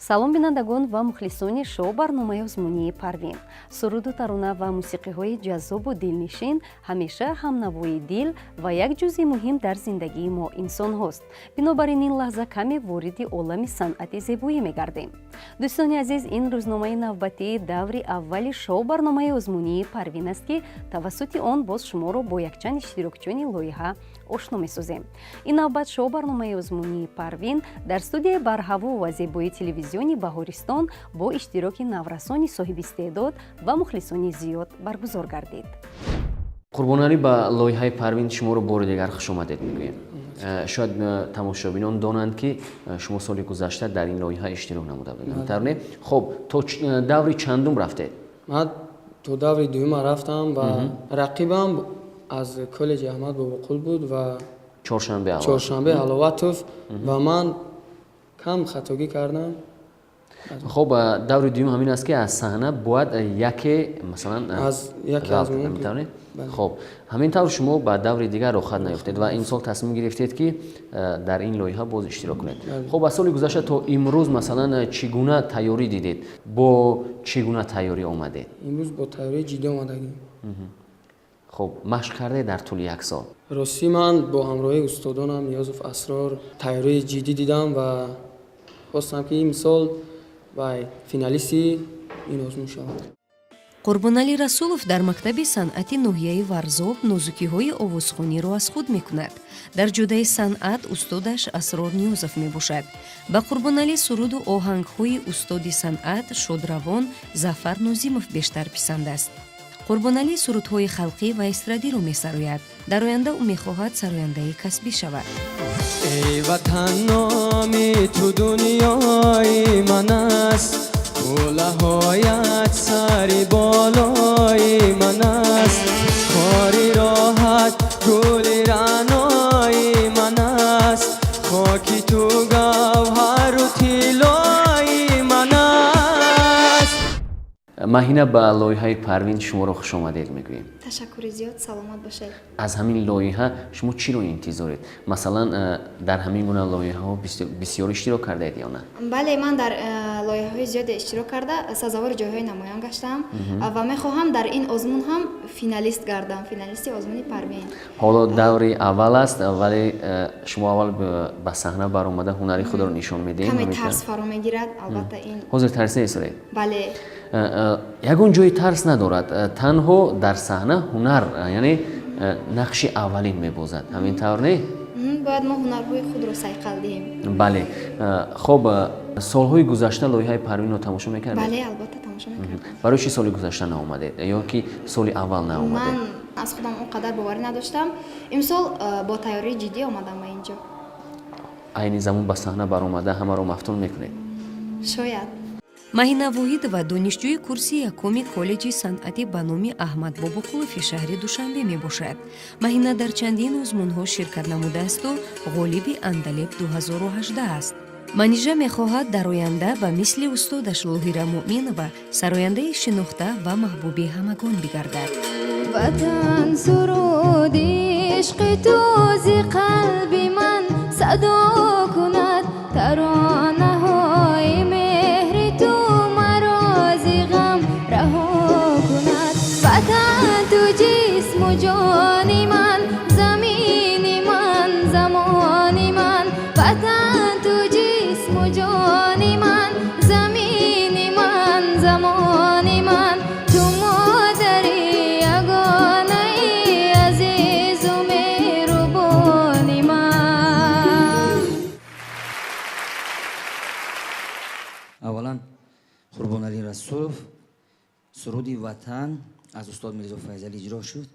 Салом, бинандагон ва мухлисони шоу барномаи озмунии «Парвин». Суруду тарона ва мусиқиҳои ҷаззобу дилнишин ҳамеша ҳамнавои дил ва як ҷузъи муҳим дар зиндагии мо инсонҳост. Бинобар ин ин лаҳза каме вориди олами санъати зебоӣ мегардем. Дӯстони азиз, ин рӯзномаи навбатии даври аввали шоу барномаи озмунии «Парвин» аст, ки тавассути он боз шуморо бо якчанд иштирокчиёни лоиҳа ошно месозем. Ин навбат шоу барномаи озмунии «Парвин» дар студияи барҳаво ва зебои телевизиони «Баҳористон» бо иштироки наврасони соҳибистеъдод ва мухлисони зиёд баргузор гардид. Қурбоналӣ, ба лоиҳаи «Парвин» шуморо бори дигар хушомадед мегӯем. Шояд тамошобинон донанд, ки шумо соли гузашта дар ин лоиҳа иштирок намуда будед, ҳамин не? Хуб, то даври чандум рафтед? Ман то даври дуюма рафтам ва рақибам аз коллеҷи Аҳмад Бобоқул буд ва Чоршанбе. Чоршанбе Ҳаловатов, ва ман кам хатогӣ кардам. Хуб, даври дуюм ҳамин аст, ки аз саҳна бояд яке, масалан, хуб, ҳамин тавр шумо ба даври дигар роҳхат наёфтед ва имсол тасмим гирифтед, ки дар ин лоиҳа боз иштирок кунед. Хуб, аз соли гузашта то имрӯз, масалан, чӣ гуна тайёрӣ дидед, бо чӣ гуна тайёрӣ омадед? Имрӯз бо тайёрии ҷиддӣ омадагим. Хуб, машқ кардед дар тӯли як сол? Ростӣ, ман бо ҳамроҳии устодонам Ниёзов Асрор тайёрии ҷиддӣ дидам ва хостам, ки имсол вай финалисти ин озмун шавам. Қурбоналӣ Расулов дар мактаби санъати ноҳияи Варзоб нозукиҳои овозхониро аз худ мекунад. Дар ҷодаи санъат устодаш Асрор Ниёзов мебошад. Ба Қурбоналӣ суруду оҳангҳои устоди санъат, шодравон Зафар Нозимов бештар писанд аст. Қурбоналӣ сурудҳои халқӣ ва эстрадиро месарояд. Дар оянда ӯ мехоҳад сарояндаи касбӣ шавад. Эй Ватан, номи ту дунёи ман аст, кӯлаҳоят сари болои ман аст, хори роҳат гули раънои ман аст, хоки ту гавҳару тиллои ман аст. Маҳина, ба лоиҳаи «Парвин» шуморо хушомадед мегӯем. Ташаккури зиёд, саломат бошед. Аз ҳамин лоиҳа шумо чиро интизоред? Масалан, дар ҳамин гуна лоиҳаҳо бисёр иштирок кардаед ё на? Бале, ман дар лоиҳаҳои зиёде иштирок карда, сазовори ҷойҳои намоён гаштаам ва мехоҳам дар ин озмун ҳам финалист гардам, финалисти озмуни «Парвин». Ҳоло даври аввал аст, вале шумо аввал ба саҳна баромада, ҳунари худро нишон медиҳед. Каме тарс фаро мегирад, албатта, ин Ҳозир тарс нестед? Бале. Ягон ҷои тарс надорад, танҳо дар саҳна ҳунар, яъне нақши аввалин мебозад, ҳамин тавр не? Бояд мо ҳунарҳои худро сайқал диҳем. Бале. Хуб, солҳои гузашта лоиҳаи «Парвинро» тамошо мекардед? Бале, албатта, тамошо мекардам. Барои чӣ соли гузашта наомадед ё ки соли аввал наомадед? Ман аз худам он қадар боварӣ надоштам. Имсол бо тайёрии ҷиддӣ омадам ба инҷо. Айни замон ба саҳна баромада, ҳамаро мафтун мекунед? Шояд. Маҳина Воҳидова донишҷӯи курси якуми коллеҷи санъати ба номи Аҳмад Бобоқулови шаҳри Душанбе мебошад. Маҳина дар чандин озмунҳо ширкат намудаасту ғолиби «Андалеб» 2018 аст. Манижа мехоҳад дар оянда ба мисли устодаш Лоҳира Муъминова сарояндаи шинохта ва маҳбуби ҳамагон бигардад. Ватан, суруди ишқи ту зи қалби ман садо кунад, таронаҳои меҳри ту маро зи ғам раҳо кунад. Ватан, ту ҷисму ҷони ман, замини ман, замони ман. Ватан, ту ҷисму ҷони ман, замини ман, замони ман. Ту модари ягонаи азизу меҳрубони ман. Аввалан, Қурбоналӣ Расулов, суруди «Ватан» аз устод Мирзо Файзалӣ иҷро шуд.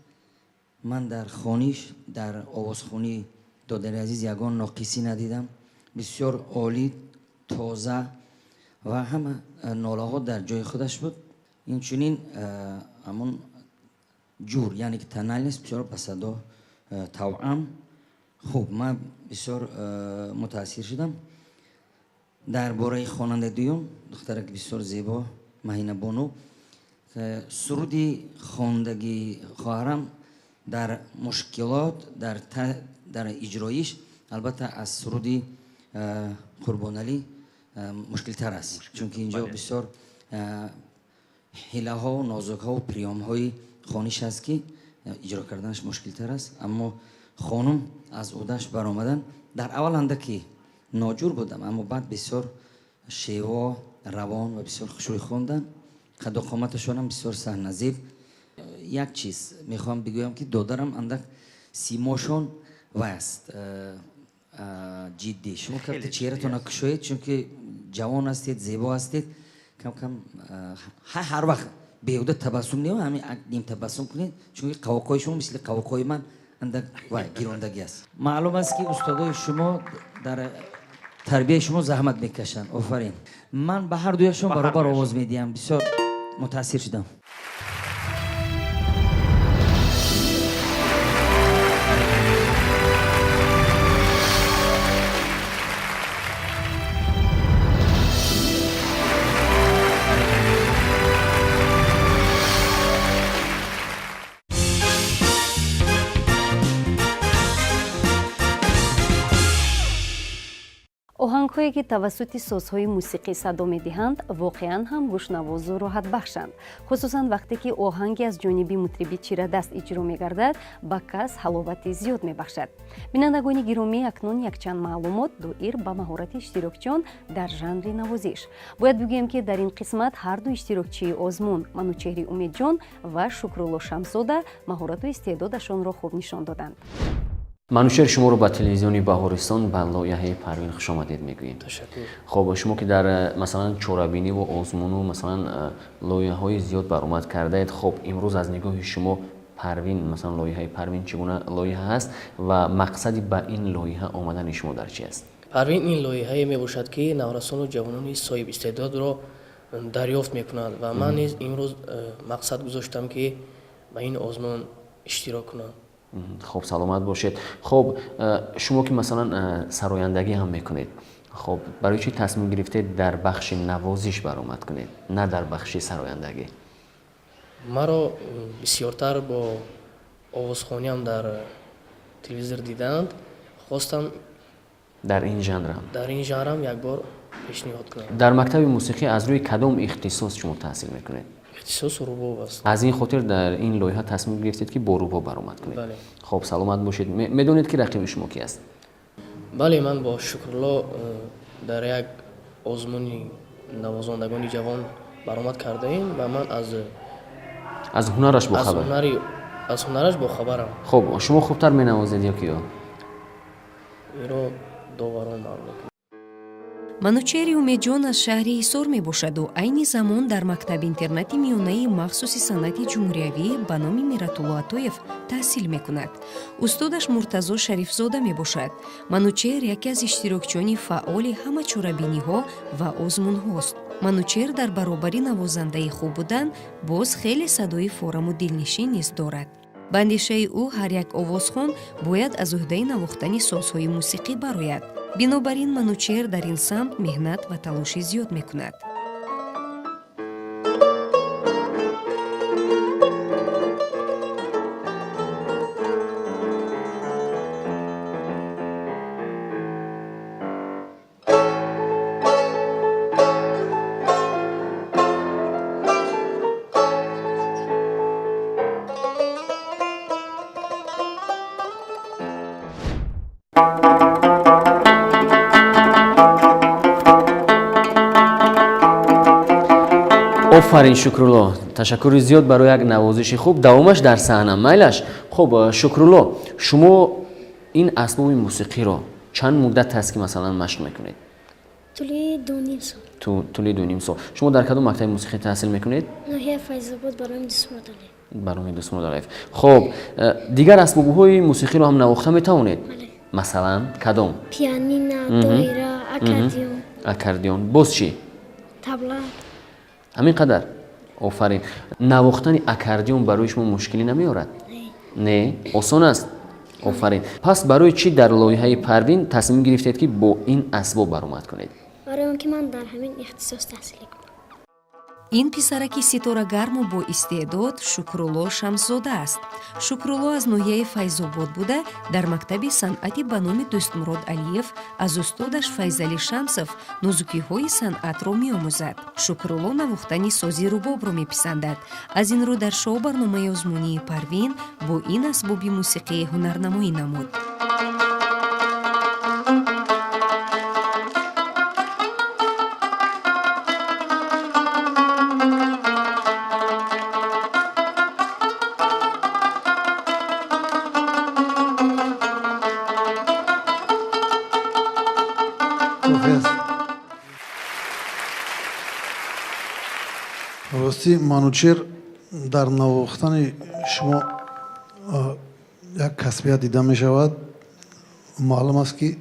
Ман дар хониш, дар овозхонии додари азиз ягон ноқисӣ надидам. Бисёр олӣ, тоза ва ҳама нолаҳо дар ҷои худаш буд. Инчунин ҳамон ҷур, яъне ки тональность бисёр ба садо тавъам хуб. Ман бисёр мутаассир шудам. Дар бораи хонандаи дуюм, духтараки бисёр зебо Маҳина Бону, суруди хондагии хоҳарам дар мушкилот, дар иҷроиш, албатта, аз суруди Қурбоналӣ. Мушкилтар аст, чунки инҷо бисёр ҳилаҳо, нозукҳо, приёмҳои хониш аст, ки иҷро карданаш мушкилтар аст. Аммо хонум аз ӯдаш баромадан. Дар аввал андаки ноҷур будам, аммо баъд бисёр шево, равон ва бисёр хушрӯй хондан. Қадду қоматашонам бисёр саҳназеб. Як чиз мехоҳам бигӯям, ки додарам андак симошон вай аст, ҷиддӣ. Шумо кабти чеҳратонро кушоед, чунки ҷавон ҳастед, зебо ҳастед. Кам кам ҳар вақт беҳуда табассум не, ҳамин ним табассум кунед, чунки қавоқҳои шумо мисли қавоқҳои ман андак вай гирондагӣ аст. Маълум аст, ки устодои шумо дар тарбияи шумо заҳмат мекашанд. Офарин. Ман ба ҳар дуяшон баробар овоз медиҳам. Бисёр мутаассир шудам. Оҳангҳое, ки тавассути созҳои мусиқӣ садо медиҳанд, воқеан ҳам гӯшнавозу роҳатбахшанд, хусусан вақте ки оҳанге аз ҷониби мутриби чирадаст иҷро мегардад, ба кас ҳаловати зиёд мебахшад. Бинандагони гиромӣ, акнун якчанд маълумот доир ба маҳорати иштирокчиён дар жанри навозиш. Бояд бигӯем, ки дар ин қисмат ҳарду иштирокчии озмун, Манучеҳри Умедҷон ва Шукрулло Шамсода, маҳорату истеъдодашонро хуб нишон доданд. Манучеҳр, шуморо ба телевизиони Баҳористон, ба лоиҳаи Парвин хушомадед мегӯем. Хоб, шумо ки дар масалан чорабиниву озмуну масалан лоиҳаҳои зиёд баромад кардаед, хоб, имрӯз аз нигоҳи шумо Парвин, масалан лоиҳаи Парвин чӣ гуна лоиҳа аст ва мақсади ба ин лоиҳа омадани шумо дар чи аст? Парвин ин лоиҳае мебошад, ки наврасону ҷавонони соҳибистеъдодро дарёфт мекунад, ва ман низ имрӯз мақсад гузоштам, ки ба ин озмун иштирок кунам. Хоб, саломат бошед. Хоб, шумо ки масалан сарояндагӣ ҳам мекунед, хоб, барои чӣ тасмим гирифтед дар бахши навозиш баромад кунед, на дар бахши сарояндагӣ? Маро бисёртар бо овозхониам дар телевизор дидаанд, хостам дар ин жанрам дар ин жанрам як бор пешниҳод кунам. Дар мактаби мусиқӣ аз рӯи кадом ихтисос шумо таҳсил мекунед? Ихтисос рубоб аст. Аз ин хотир дар ин лоиҳа тасмим гирифтед, ки бо рубоб баромад кунед? Бале. Хоб, саломат бошед. Медонед, ки рақиби шумо ки аст? Бале, ман бо Шукрулло дар як озмуни навозандагони ҷавон баромад кардаем ва ман аз аз ҳунараш бохабар? Аз ҳунараш бохабарам. Хоб, шумо хубтар менавозед ё ки ё? Инро доварон маълум мекунанд. Манучеҳри Умедҷон аз шаҳри Ҳисор мебошаду айни замон дар мактаби-интернати миёнаи махсуси санъати ҷумҳуриявӣ ба номи Миратулло Атоев таҳсил мекунад. Устодаш Муртазо Шарифзода мебошад. Манучеҳр яке аз иштирокчиёни фаъоли ҳама чорабиниҳо ва озмунҳост. Манучеҳр дар баробари навозандаи хуб будан боз хеле садои фораму дилнишин низ дорад. Ба андешаи ӯ, ҳар як овозхон бояд аз ӯҳдаи навохтани созҳои мусиқӣ барояд. Бинобар ин Манучеҳр дар ин самт меҳнат ва талоши зиёд мекунад. Офарин, Шукрулло, ташаккури зиёд барои як навозиши хуб. Давомаш дар саҳна, майлаш. Хуб, Шукрулло, шумо ин асбоби мусиқиро чанд муддат аст, ки масалан машқ мекунед? Тӯли 2,5 сол. Тӯли 2,5 сол. Шумо дар кадом мактаби мусиқӣ таҳсил мекунед? Ноҳияи Файзобод, ба номи Дусмуродалиев. Ба номи Дусмуродалиев. Хуб, дигар асбобҳои мусиқиро ҳам навохта метавонед? Бале. Масалан, кадом? Пианино, доира, аккордеон. Аккордеон. Боз чӣ? Табла. Ҳамин қадар? Офарин. Навохтани аккордеон барои шумо мушкилӣ намеорад? Не, осон аст. Офарин. Пас барои чӣ дар лоиҳаи Парвин тасмим гирифтед, ки бо ин асбоб баромад кунед? Барои он ки ман дар ҳамин ихтисос таҳсил мекунам. Ин писараки ситорагарму боистеъдод Шукрулло Шамсзода аст. Шукрулло аз ноҳияи Файзобод буда, дар мактаби санъати ба номи Дӯстмурод Алиев аз устодаш Файзалӣ Шамсов нозукиҳои санъатро меомӯзад. Шукрулло навохтани сози рубобро меписандад. Аз ин рӯ дар шоу барномаи озмунии Парвин бо ин асбоби мусиқӣ ҳунарнамоӣ намуд. Ростӣ, Манучер, дар навохтани шумо як касбият дида мешавад. Маълум аст, ки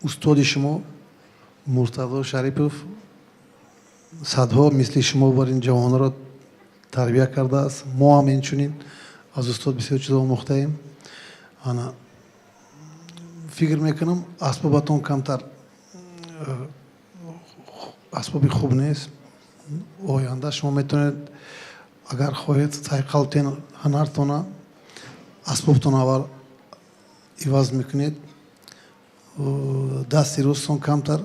устоди шумо Муртазо Шарипов садҳо мисли шумо бар ин ҷавонро тарбия кардааст. Мо ҳам инчунин аз устод бисёр чизо омӯхтаем. Ана, фикр мекунам, асбобатон камтар асбоби хуб нест. Оянда шумо метавонед, агар хоҳед, сайқал тен ҳунартона, асбобтон аввал иваз мекунед. Дасти ростон камтар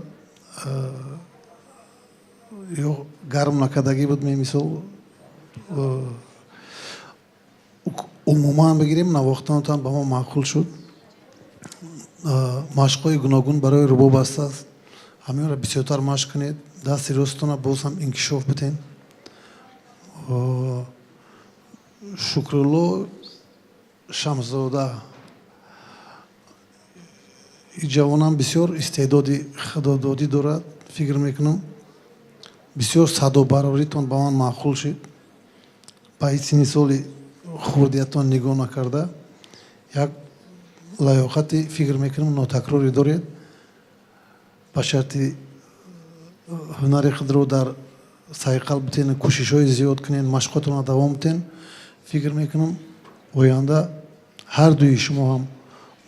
ё гарм накардагӣ буд. Мисол, умуман бигирем, навохтанатон ба мо маъқул шуд. Машқҳои гуногун барои рубоб ҳастааст, ҳаминро бисёртар машқ кунед, дасти росттона боз ҳам инкишоф биден. Шукрулло Шамсзода, ин ҷавонам бисёр истеъдоди худододӣ дорад. Фикр мекунам, бисёр садобароритон ба ман маъқул шуд. Ба ин синни соли хурдиятон нигоҳ накарда, як лаёқати, фикр мекунам, нотакрорӣ доред. Ба шарти ҳунари худро дар сайқал битен, кӯшишҳои зиёд кунед, машқотонро давом битен, фикр мекунам, оянда ҳар дуи шумо ҳам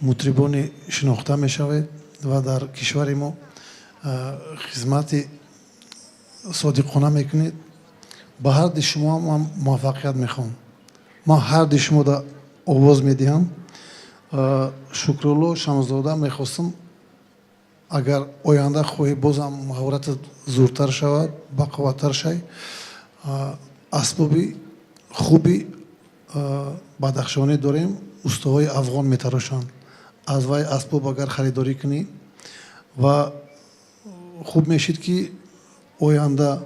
мутрибони шинохта мешавед ва дар кишвари мо хизмати содиқона мекунед. Ба ҳарди шумо ҳам ман муваффақият мехоҳам. Ман ҳарди шумода овоз медиҳам. Шукрулло Шамсзода, мехостам, агар оянда хоҳӣ бозам маҳоратат зуртар шавад, бақувваттар шай, асбоби хуби бадахшонӣ дорем, устоҳои афғон метарошанд. Аз вай асбоб агар харидорӣ кунӣ ва хуб мешид, ки оянда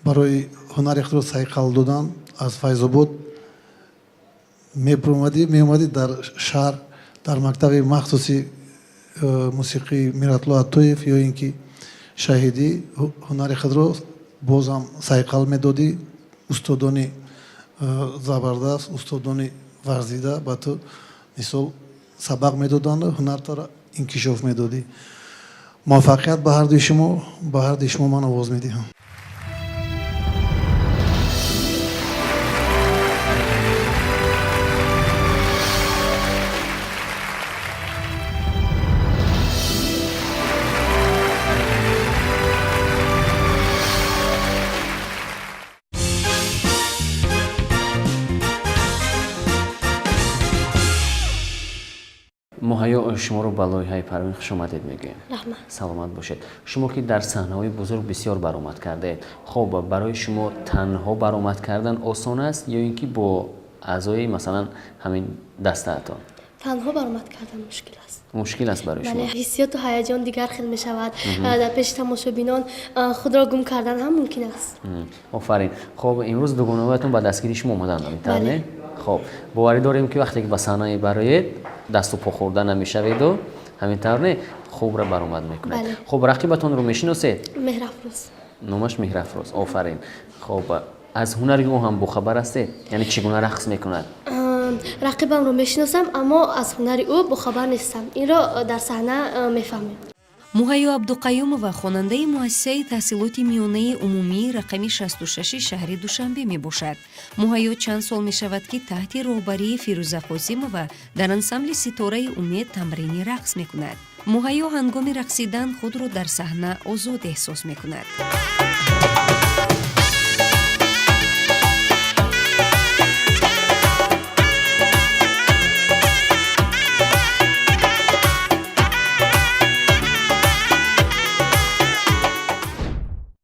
барои ҳунари худро сайқал додан аз Файзобод мебуромадӣ, меомадӣ дар шаҳр, дар мактаби махсуси мусиқии Миратло Аттоев ё ин ки Шаҳидӣ ҳунари худро бозам сайқал медодӣ. Устодони забардаст, устодони варзида ба ту, мисол, сабақ медоданду ҳунартро инкишоф медодӣ. Муваффақият ба ҳардуи шумо. Ба ҳардуи шумо ман овоз медиҳам. Муҳайё, шуморо ба лоиҳаи Парвин хушомадед мегӯем. Раҳмат. Саломат бошед. Шумо ки дар саҳнаҳои бузург бисёр баромад кардаед, хоб, барои шумо танҳо баромад кардан осон аст ё ин ки бо аъзои, масалан, ҳамин дастаатон? Танҳо баромад кардан мушкил аст. Мушкил аст барои шумо? Бале, ҳиссиёту ҳаяҷон дигар хел мешавад. Дар пеши тамошобинон худро гум кардан ҳам мумкин аст. Офарин. Хоб, имрӯз дугонаҳоятон ба дастгирии шумо омаданд, ҳамин Бале. не? Хоб, боварӣ дорем, ки вақте ки ба саҳна бароед, дасту по хӯрда намешаведу, ҳамин тавр не, хубра баромад мекунед? Бале. Хуб, рақибатонро мешиносед? Меҳрафрӯз. Номаш Меҳрафрӯз. Офарин. Хоб, аз ҳунари ӯ ҳам бохабар ҳастед? Яъне чӣ гуна рақс мекунад? Рақибамро мешиносам, аммо аз ҳунари ӯ бохабар нестам. Инро дар саҳна мефаҳмем. Муҳайё Абдуқаюмова хонандаи муассисаи таҳсилоти миёнаи умумии рақами 66 шаҳри Душанбе мебошад. Муҳайё чанд сол мешавад, ки таҳти роҳбарии Фирӯза Қосимова дар ансамбли Ситораи умед тамрини рақс мекунад. Муҳайё ҳангоми рақсидан худро дар саҳна озод эҳсос мекунад.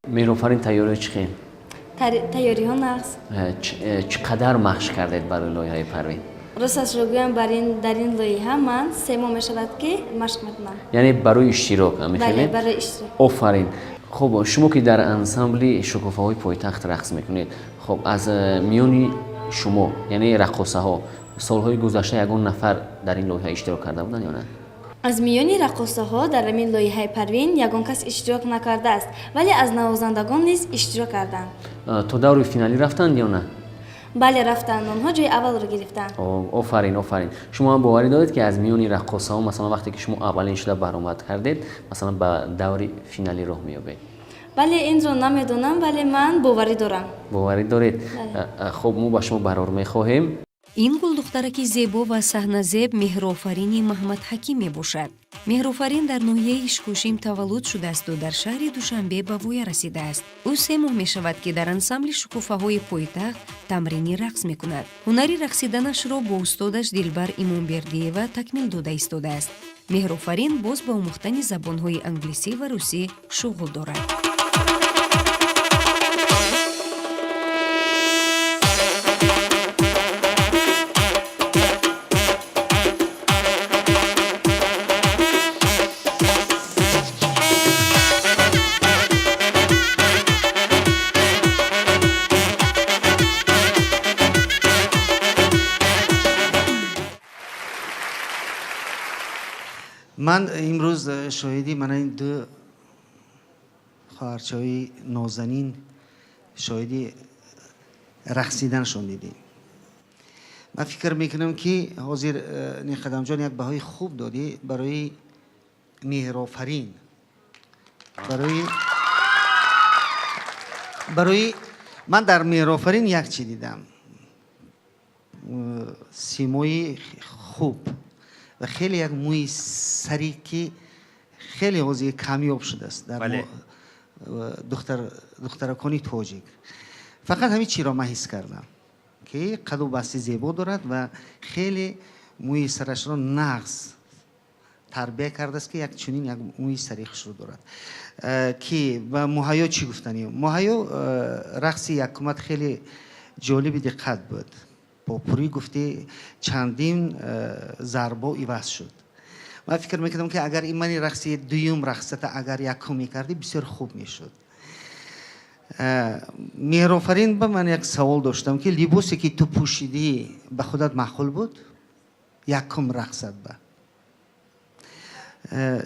Меҳрофарин, тайёриҳо чӣ хел? Тайёриҳо нағз. Чӣ қадар машқ кардед барои лоиҳаи Парвин? Росташро гӯям, дар ин лоиҳа ман 3 моҳ мешавад, ки машқ мекунам. Яъне барои иштирок? Бале, барои иштирок. Офарин. Хуб, шумо ки дар ансамбли Шукуфаҳои пойтахт рақс мекунед, хуб, аз миёни шумо, яъне раққосаҳо, солҳои гузашта ягон нафар дар ин лоиҳа иштирок карда буданд ё на? Аз миёни раққосаҳо дар ҳамин лоиҳаи Парвин ягон кас иштирок накардааст, вале аз навозандагон низ иштирок карданд. То даври финалӣ рафтанд ё на? Бале, рафтанд, онҳо ҷои аввалро гирифтанд. Офарин, офарин. Шумо ҳам боварӣ доред, ки аз миёни раққосаҳо, масалан, вақте ки шумо аввалин шуда баромад кардед, масалан, ба даври финалӣ роҳ меёбед? Бале, инро намедонам, вале ман боварӣ дорам. Боварӣ доред. Хуб, мо ба шумо барор мехоҳем. Ин гулдухтараки зебо ва саҳназеб Меҳрофарини Маҳмадҳаким мебошад. Меҳрофарин дар ноҳияи Ишкошим таваллуд шудаасту дар шаҳри Душанбе ба воя расидааст. Ӯ 3 моҳ мешавад, ки дар ансамбли Шукуфаҳои пойтахт тамрини рақс мекунад. Ҳунари рақсиданашро бо устодаш Дилбар Имомбердиева такмил дода истодааст. Меҳрофарин боз ба омӯхтани забонҳои англисӣ ва русӣ шуғл дорад. Ман имрӯз шоҳиди мана ин ду хоҳарчаҳои нозанин, шоҳиди рақсиданашон дидем. Ман фикр мекунам, ки ҳозир Неқадамҷон як баҳои хуб додӣ барои Меҳрофарин. Барои ман дар Меҳрофарин як чӣ дидам: симои хуб ва хеле як мӯи саре, ки хеле ҳозир камёб шудааст дар духтаракони тоҷик. Фақат ҳамин чиро ман ҳис кардам, ки қаду басти зебо дорад ва хеле мӯи сарашро нағз тарбия кардааст, ки як чунин як мӯи сари хушрӯ дорад. Ки ба Муҳайё чӣ гуфтанӣ? Муҳайё, рақси якумат хеле ҷолиби диққат буд. Бо пурӣ гуфтӣ, чандин зарбо иваз шуд. Ман фикр мекардам, ки агар ин мани рақси дуюм рақсата агар якум мекардӣ, бисёр хуб мешуд. Меҳрофарин, ба ман як савол доштам, ки либосе, ки ту пӯшидӣ, ба худат маъқул буд якум рақсат? Ба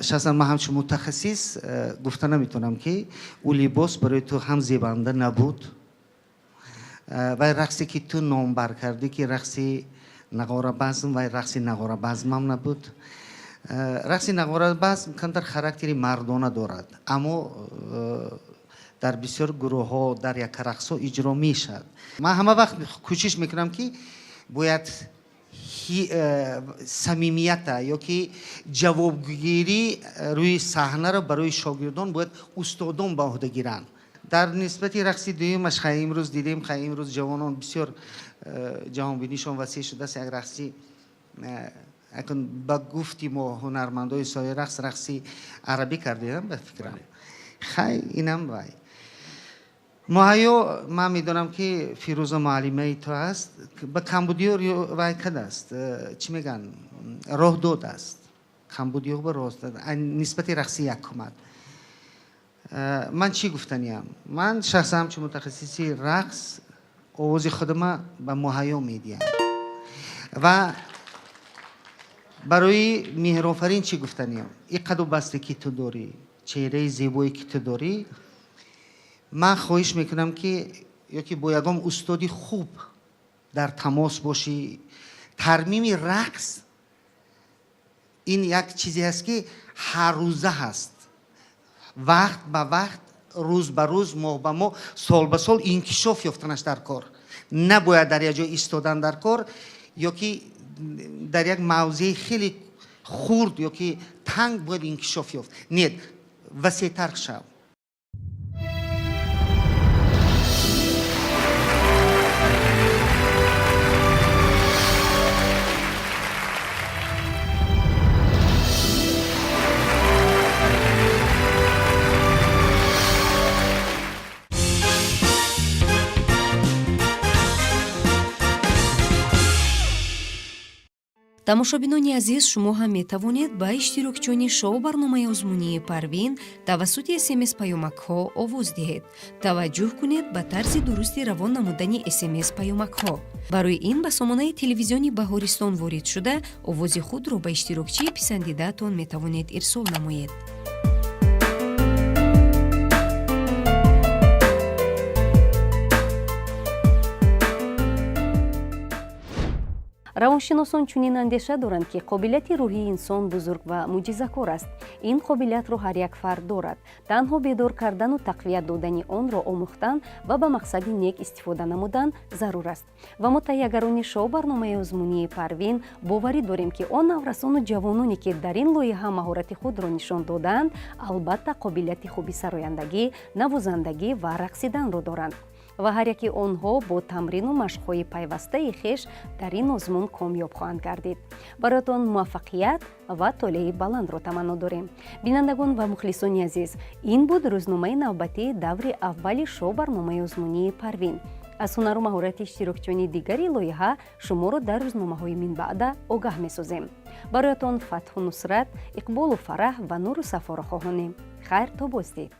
шахсан ман ҳамчун мутахассис гуфта наметавонам, ки ӯ либос барои ту ҳам зебанда набуд ва рақсе, ки ту номбар кардӣ, ки рақси нағорабазм, вай рақси нағорабазмам набуд. Рақси нағорабазм камтар характери мардона дорад, аммо дар бисёр гурӯҳҳо дар як рақсҳо иҷро мешавад. Ман ҳама вақт кӯшиш мекунам, ки бояд самимията ё ки ҷавобгирӣ рӯи саҳнаро барои шогирдон бояд устодон ба ӯҳда гиранд. Дар нисбати рақси дуюмаш, хай, имрӯз дидем, хай, имрӯз ҷавонон бисёр ҷаҳонбинишон васеъ шудааст. Як рақси акун ба гуфти мо ҳунармандои соҳаи рақс, рақси арабӣ кардем, ба фикрам. Хай, инам вай. Муҳайё, ман медонам, ки Фирӯза муаллимаи ту аст, ба камбудиё вай кадааст, чӣ мегӯянд, роҳ додааст, камбудиё ба роҳ нисбати рақси якумат. Ман чӣ гуфтаниям? Ман шахсан ҳамчун мутахассиси рақс овози худама ба Муҳайё медиҳам. Ва барои Меҳрофарин чӣ гуфтаниям? И қаду басте, ки ту дорӣ, чеҳраи зебое, ки ту дорӣ, ман хоҳиш мекунам, ки ё ки бо ягон устоди хуб дар тамос бошӣ. Тармими рақс ин як чизе аст, ки ҳаррӯза ҳаст, вақт ба вақт, рӯз ба рӯз, моҳ ба моҳ, сол ба сол инкишоф ёфтанаш дар кор. Набояд дар як ҷой истодан дар кор ё ки дар як мавзеи хеле хурд ё ки танг бояд инкишоф ёфт. Нет, васеътар шав. Тамошобинони азиз, шумо ҳам метавонед ба иштирокчиёни шоу-барномаи озмунии Парвин тавассути СМС паёмакҳо овоз диҳед. Таваҷҷӯҳ кунед ба тарзи дурусти равон намудани СМС паёмакҳо. Барои ин ба сомонаи телевизиони Баҳористон ворид шуда, овози худро ба иштирокчии писандидаатон метавонед ирсол намоед. Равоншиносон чунин андеша доранд, ки қобилияти рӯҳии инсон бузург ва мӯъҷизакор аст. Ин қобилиятро ҳар як фард дорад. Танҳо бедор кардану тақвият додани онро омӯхтан ва ба мақсади нек истифода намудан зарур аст. Ва мо, таҳиягарони шоу-барномаи озмунии Парвин, боварӣ дорем, ки он наврасону ҷавононе, ки дар ин лоиҳа маҳорати худро нишон додаанд, албатта қобилияти хуби сарояндагӣ, навозандагӣ ва рақсиданро доранд ва ҳар яки онҳо бо тамрину машқҳои пайвастаи хеш дар ин озмун комёб хоҳанд гардид. Бароятон муваффақият ва толеи баландро таманно дорем. Бинандагон ва мухлисони азиз, ин буд рӯзномаи навбатии даври аввали шоу-барномаи озмунии Парвин. Аз ҳунару маҳорати иштирокчиёни дигари лоиҳа шуморо дар рӯзномаҳои минбаъда огаҳ месозем. Бароятон фатҳу нусрат, иқболу фараҳ ва нуру сафоро хоҳонем. Хайр, то боздид.